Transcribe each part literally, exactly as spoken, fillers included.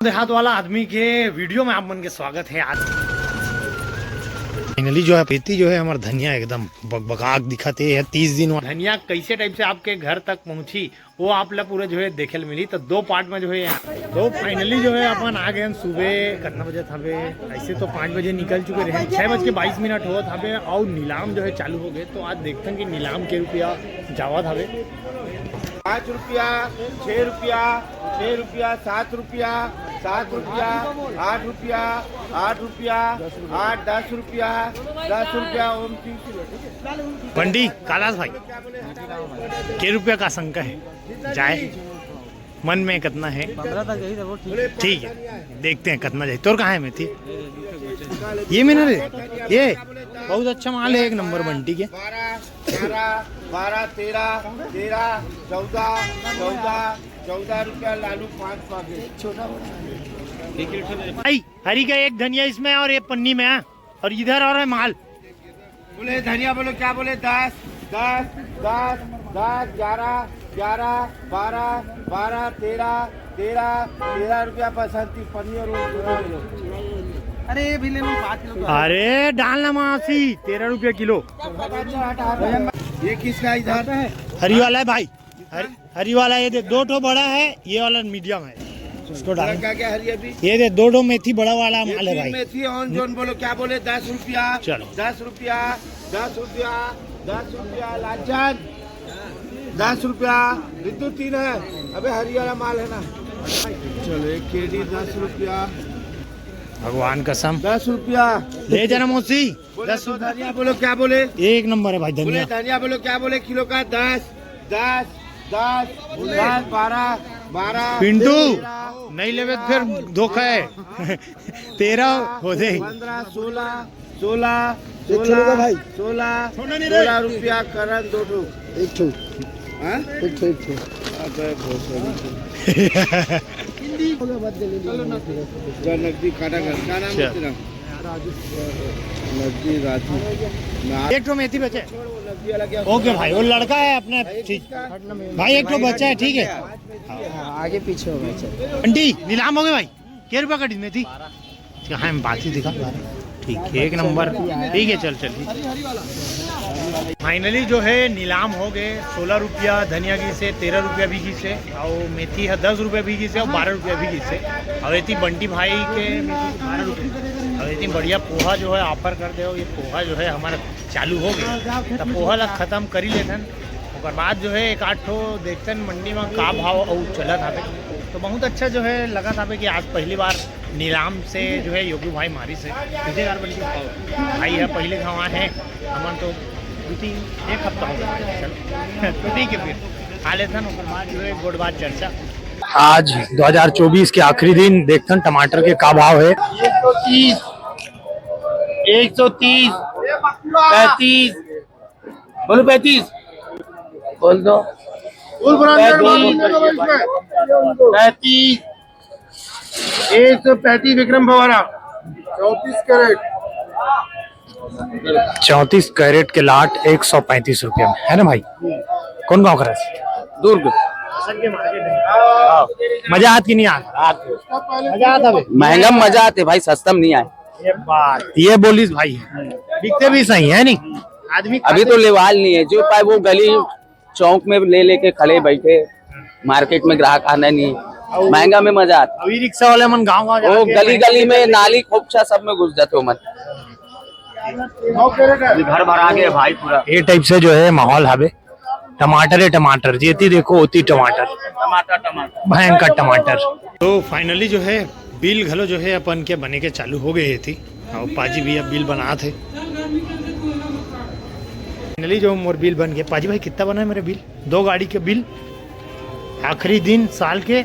देहात वाला आदमी के वीडियो में आप मन के स्वागत है। आज फाइनली जो है, प्रीति जो है, हमार धनिया एकदम बकबकाक दिखत हे। तीस दिन वाला धनिया कैसे टाइप से आपके घर तक पहुंची, वो आप ला पूरा जो है देखे ल मिली। तो दो पार्ट में जो है, तो फाइनली जो है, अपन आ गए हैं सुबह। कितना बजे था बे? ऐसे तो पाँच बजे निकल चुके रहे, छः बज के बाईस मिनट हुआ था बे, और नीलाम जो है चालू हो गए। तो आज देखते हैं कि नीलाम के रुपया जावा था बे। पाँच रुपया, छः रुपया, छः रुपया, सात रुपया, सात रुपया, आठ रुपया, आठ रुपया, आठ, दस रुपया, दस रुपया, ओम तीन। बंटी, कालास भाई, के रुपया का शंका है? जाए मन में कितना है? पंद्रह तक जाही, तब वो ठीक है। ठीक है, देखते हैं कितना जाए। तोर कहाँ है मेथी? ये मैंने रे, ये बहुत अच्छा माल है, एक नंबर बंटी के। बारह, बारह, तेरह, तेरह, चौदह, चौदह, चौदह रुपया लालू पाँच पाके। भाई, हरी का एक धनिया इसमें और ये पन्नी में है, और इधर और है माल। बोले धनिया, बोलो क्या बोले? दस, दस, दस, दस, ग्यारह, ग्यारह, बारह, बारह, तेरह, तेरह, तेरह रुपया पसंद थी पन्नी और वो दे दो। अरे ये भी ले लो, पाँच किलो का। अरे डालना मासी, तेरह रुपया किलो। ये किसका इधर? हरी वाला है भाई, हरी, हरी वाला। ये दे, दो ठो बड़ा है, ये वाला मीडियम है, इसको डाल। क्या क्या हरी अभी? ये दे, दो ठो मेथी बड़ा वाला ये माल है तीन भाई। मेथी ऑन जोन बोलो क्या बोले? दस रुपया। चलो। दस रुपया, दस रुपया, दस रुपया लालचंद, दस रुपया। रितु तीन है। अबे हरी वाला माल है ना। चलो एक केडी दस रुपया। भगवान कसम। दस रुपया। ले जाना मौसी। बोले दस तो रुपया। धनिया बोलो क्या बोले? एक नंबर है भाई बोले धनिया। धनिया बोलो क्या बोले? किलो का दस, दस, दस, दस, बारह, बारह, पिंटू, तेरह, नहीं लेवे तो फिर धोखा है। तेरह हो जाए। पन्द्रह, सोलह, सोलह, एक ठो लेगा भाई। सोलह, सोलह रुपया करण दो ठो। एक ठो। हाँ? एक ठो, एक ठो। अबे बहुत सारी। जा नकदी काटा कर। क्या नाम है तेरा? नकदी राजू। एक ठो मेथी बचे। नकदी वाला क्या? ओके भाई, वो लड़का है अपने। ठीक। भाई एक ठो बचा है, ठीक है। हाँ, आगे पीछे हो गए, चल। बंटी, नीलाम हो गए भाई। के रुपया कटी मेथी? हाँ, हम बात ही दिखा। ठीक है, एक नंबर। ठीक है, चल चल। फाइनली जो है नीलाम हो गए। सोलह रुपया धनिया गिसे, तेरह रुपया भी गिसे, और मेथी है दस रुपया भी गिसे और बारह रुपया भी गिसे। और इतनी बंटी भाई के बारह रुपया। और इतनी बढ़िया पोहा जो है ऑफर कर दे हो, ये पोहा जो है हमारा चालू हो गया, तो पोहा ला खत्म कर ही लेथन। ओकर बाद जो है एक आध ठो देखतन मंडी में का भाव अउ चलत हवे। तो बहुत अच्छा जो है लगा था कि आज पहली बार नीलाम से जो है योगी भाई मारी से पीछे कार बन के भाई है पहले गाँव आए हैं। हमन तो दो तीन एक हफ्ता हो गया। चल, तो ठीक है, फिर खा लेथन, ओकर बाद जो है गोठ बात चर्चा। आज दो हज़ार चउबीस के आखिरी दिन, देखथन टमाटर के का भाव है। एक सौ तीस, एक सौ तीस, पैंतीस, बोलो पैंतीस। बोल दो। फुल ब्रांडेड माल पैंतीस। मिलेगा भाई इसमें। पैंतीस, एक सौ पैंतीस विक्रम फवारा। चौंतीस कैरेट। चौंतीस कैरेट के लाट एक सौ पैंतीस रुपया में, है ना भाई? कौन गांव का रहे? दुर्ग। मजा आत कि नहीं आत? मजा आता भाई। महंगा में मजा आते भाई, सस्ता में नहीं आए। ये बात, ये बोलिस भाई, बिकते भी सही है नहीं आदमी। अभी तो लेवाल नहीं है, जो पाए वो गली चौक में ले लेके खड़े बैठे, मार्केट में ग्राहक आना नहीं है, महंगा में मजा आता। अभी रिक्शा वाले मन गाँव गाँव वो जाके गली गली में नाली खोपचा सब में घुस जाते हो मन। घर भरा गए भाई पूरा। ये टाइप से जो है माहौल हवे। टमाटर है, टमाटर, जेती देखो ओती टमाटर। टमाटर, टमाटर। भयंकर टमाटर। तो फाइनली जो है बिल घलो जो है अपन के बने के चालू हो गए थी। और पाजी भी अब बिल बनात हे। फाइनली जो मोर बिल बन गए। पाजी भाई, कितना बना है मेरा बिल? दो गाड़ी के बिल, आखिरी दिन साल के,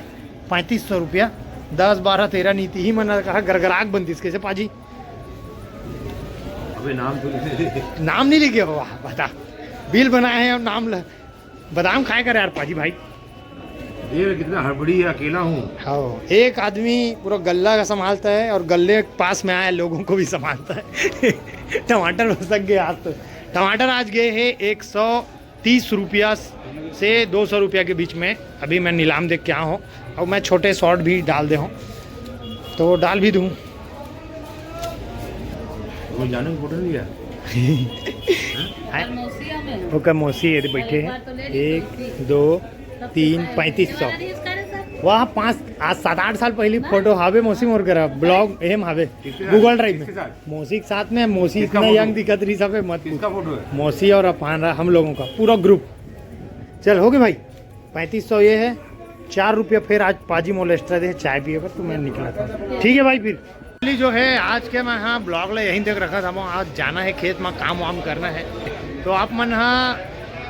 पैंतीस सौ रुपया। दस, बारह, तेरह नीति ही मना कहा गरगराक बनतीस कैसे पाजी? अबे नाम तो नहीं। नाम नहीं लिखे हो, वाह, बता। बिल बनाए हैं और नाम ल-, बादाम खाए कर यार पाजी भाई। ये कितना हड़बड़ी है, अकेला हूँ। हाँ, एक आदमी पूरा गल्ला का संभालता है और गल्ले के पास में आए लोगों को भी संभालता है। टमाटर बस तक गए आज तो। टमाटर आज गए हैं एक सौ तीस रुपया से दो सौ रुपया के बीच में। अभी मैं नीलाम देख के आया हूँ और मैं छोटे शॉर्ट भी डाल दे हूँ। तो डाल भी दूँ। वो जाने को फोटो नहीं लिया। ओकर मौसी हे, एदे बइठे हे। एक, दो, तीन, पैंतीस सौ। वहाँ पाँच, आज सात आठ साल पहली फोटो हावे मौसी मोर करा, ब्लॉग एम हावे, Google Drive में। मौसी के साथ में, मौसी इतना यंग दिखत रही सब, मत पूछ। मौसी और अफान रहा, हम लोगों का पूरा ग्रुप। चल, हो गए भाई, पैंतीस सौ ये है। चार रुपया फिर आज पाजी मोला extra दे चाय पिए बर, तो मैं निकला था। ठीक है भाई, फिर जो है आज के मैं हाँ ब्लॉग ला यहीं तक रखा था। आज जाना है खेत में, काम वाम करना है। तो आप मन हाँ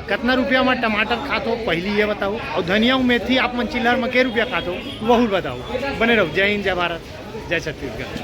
कितना रुपया में टमाटर खात हो, पहली ये बताओ, और धनिया और मेथी आप मन चिल्हर में के रुपया खात हो, वहू बताओ। बने रहो। जय हिंद, जय भारत, जय छत्तीसगढ़।